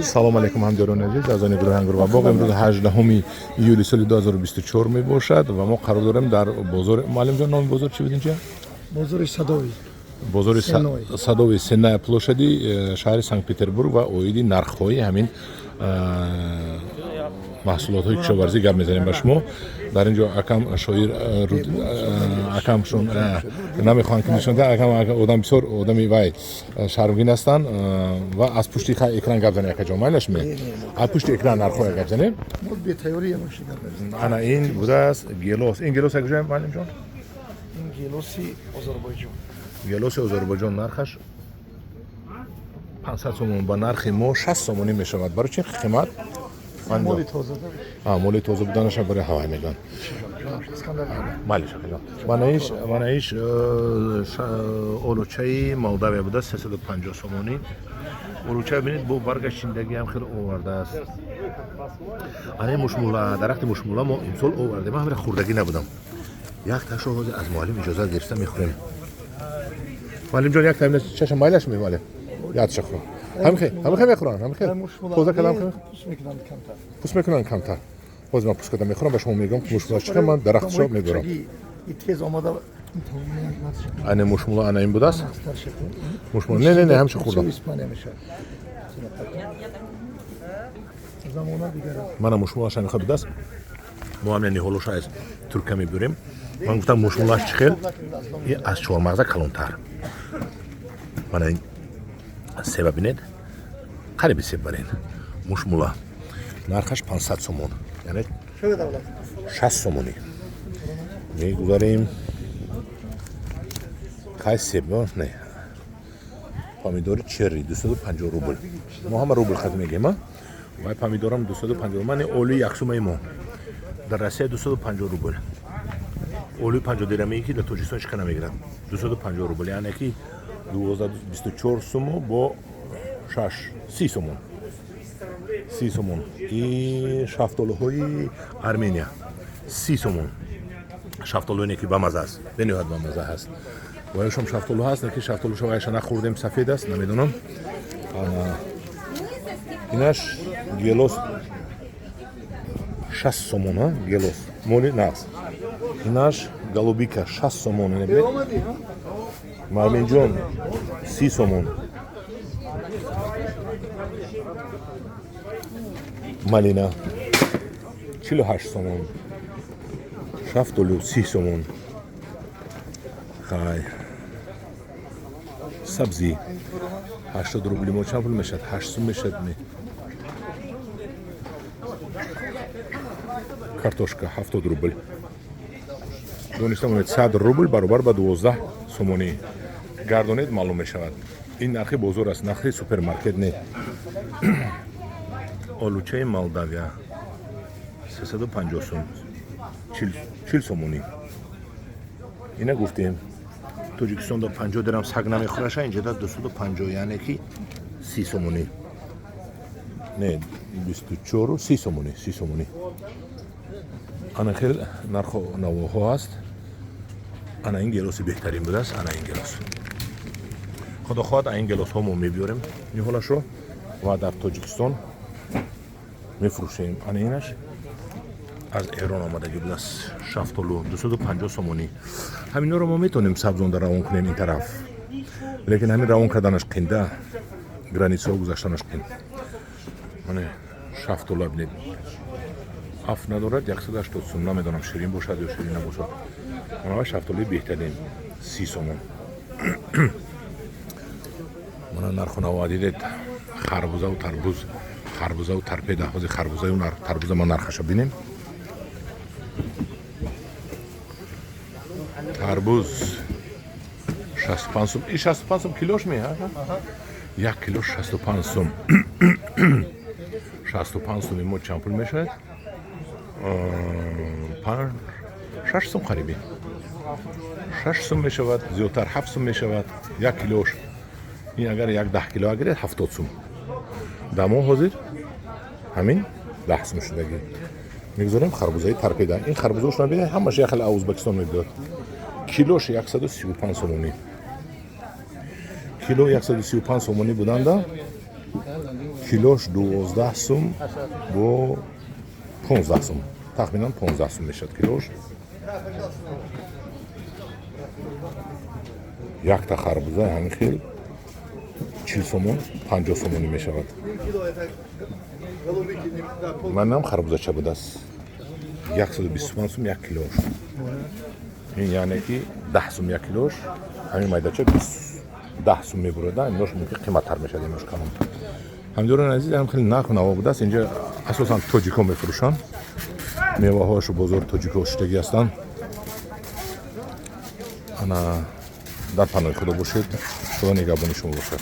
Салом алейкум, ҳамдиёрони азиз, аз они гурӯҳи Ангур ва боғ. Имрӯз 18 июли соли 2024 мебошад ва мо қарор дорем дар бозори. Муаллимҷон, номи бозор чӣ буд инҷа? Бозори Садовый. Бозори Сенной. Садовый, Сенная площади, шаҳри Санкт Петербург ва оиди нархҳои ҳамин маҳсулотҳои кишоварзӣ гап мезанем ба шумо. Дар ин ҷо акам шоир, акамшон намехоҳанд, ки нишон диҳанд. Акам одам бисёр одами вай шармгин ҳастанд, ва аз пушти экран гап занем, акаҷон, майлаш ме? Аз пушти экран нархҳоя гап занем. Мо бетайёрӣ ямоши гап мезанем. Ана ин будааст гелос. Ин гелос як ҷоя, муаллимҷон? Ин гелоси Озарбойҷон. Гелоси Озарбойҷон нархаш 500 сомон, ба нархи мо 60 сомонӣ мешавад. Барои чи қимат? Моли тоза. Моли тоза буданаша барои ҳавай мегӯянд. Искандар. Майли, шақиҷон. Манаиш олучаи Молдавия буда, 350 сомонӣ. Олуча бинед, бо баргаш чиндагиам хеле овардааст. Ана мушмула, дарахти мушмула мо имсол овардем. Ман ҳамира хӯрдагӣ набудам. Як ташро ҳозир аз муаллим иҷозат гирифта мехӯрем. Муаллимҷон, як та чаша майлаш мемуаллим? Ядша хӯрам. Ҳамихе, ҳамихе мехӯранд, ҳамихе. Тоза кардам. Пӯст мекунанд камтар. Пӯст мекунанд камтар. Ҳозир ман пӯст карда мехӯрам, ба шумо мегӯям, ки мушмула чӣ, ман дарахтшо мебарам. Тез омада. Ана мушмула, ана ин будааст. Мушмула. Не, не, не, ҳамша хӯрдам. Испания мешавад. Замона дигар аст. Мана мушмулаш ҳамиха будааст. Мо ҳамин ниҳолоша аз Туркия мебурем. Ман гуфтам, мушмулаш чӣ хел? И аз чормағза калонтар. Мана ин себа бинед. Қариби себ барин. Мушмула. Нархаш 500 сомон. Яъне 60 сомонӣ. Мегузарем. Қай себ? Не. Помидори черри 250 рубл. Мо ҳама рубл хат мегем, а? Вай помидорам 250. Мани оли яксумаи мо. Дар Россия 250 рубл. Оли 50 дирамие, ки дар Тоҷикистон чӣ намегирад. 250 рубл, яъне ки 12 24 суму бо 6 30 сомон. 30 сомон. И шафтолуҳои Армения 30 сомон. Шафтолуне ки бамаза аст, бениҳоят бамаза ҳаст. Ваяшам шафтолу ҳаст, ки шафтолуша ваяша нахӯрдем, сафед аст, намедонам. Инаш гелос 60 сомон, а? Гелос. Моли нағз. Инаш голубика 60 сомон, ина бинед. Марминҷон 30 сомон. Малина 48 сомон. Шафтолу 30 сомон. Хай. Сабзӣ 80 рубли мо чанд пул мешавад? 8 сум мешавад ми? Картошка 70 рубл. Дониста монед, 100 рубл баробар ба 12 сомонӣ. Гардонед, маълум мешавад. Ин нархи бозор аст, нархи супермаркет не. Олучаи Молдавия 350 сум, 40 сомонӣ. Ина гуфтем, Тоҷикистон да 50 дирам саг намехӯраша, инҷа да 250, яъне ки 30 сомонӣ. Не, 24, 30 сомонӣ, 30 сомонӣ. Ана хел нарху навоҳо ҳаст. Ана ин гелоси беҳтарин будааст, ана ин гелос. Худо хоҳад, ин гелосҳо мо мебиёрем ниҳолашро ва дар Тоҷикистон мефурӯшем. Ана инаш аз Эрон омадагӣ будааст, шафтолу 250 сомонӣ. Ҳаминҳоро мо метавонем сабзонда равон кунем ин тараф, лекин ҳамин равон карданаш қинда, границаҳо гузаштанаш қин. Мане шафтолу бинед, аф надорад, 180 сум. Намедонам, ширин бошад ё ширин набошад. Мана шафтолуи беҳтарин 30 сомон. Мана нарху наво дидед, харбузаву тарбуз, харбузаву тарпеда. Ҳозир харбузаю тарбуза ман нархаша бинем. Тарбуз 65 сум. И 65 сум килош ме? Як кило 65 сум. 65 суми мо чанд пул мешавад? Панҷ, шаш сум, қариби 6 сум мешавад, зиёдтар 7 сум мешавад як килош. Ин агар як 10 кило агиред, 70 сум. Дамо ҳозир ҳамин 10 сум шудагӣ. Мегузорем харбузаи тарпеда. Ин харбузаош набинед, ҳамаш як хел Узбекистон мебиёд. Килош 135 сомонӣ. Кило 135 сомонӣ буданда. Килош 12 сум бо 15 сум, тахминан 15 сум мешавад килош. Якта харбуза ҳамин хел 40 сомон, 50 сомонӣ мешавад. Манам харбузача будааст, 125 сум як килош. Ин яъне ки 10 сум як килош. Ҳамин майдача 10 сум мебурода, инош мумкин қиматтар мешавад, инош калон. Ҳамдиёрони азиз, ҳам хеле нарху наво будааст. Инҷа асосан тоҷикҳо мефурӯшанд меваҳояшу, бозори тоҷикҳо шудагӣ ҳастанд. Ана, дар паноҳи Худо бошед, Худо нигаҳбони шумо бошад.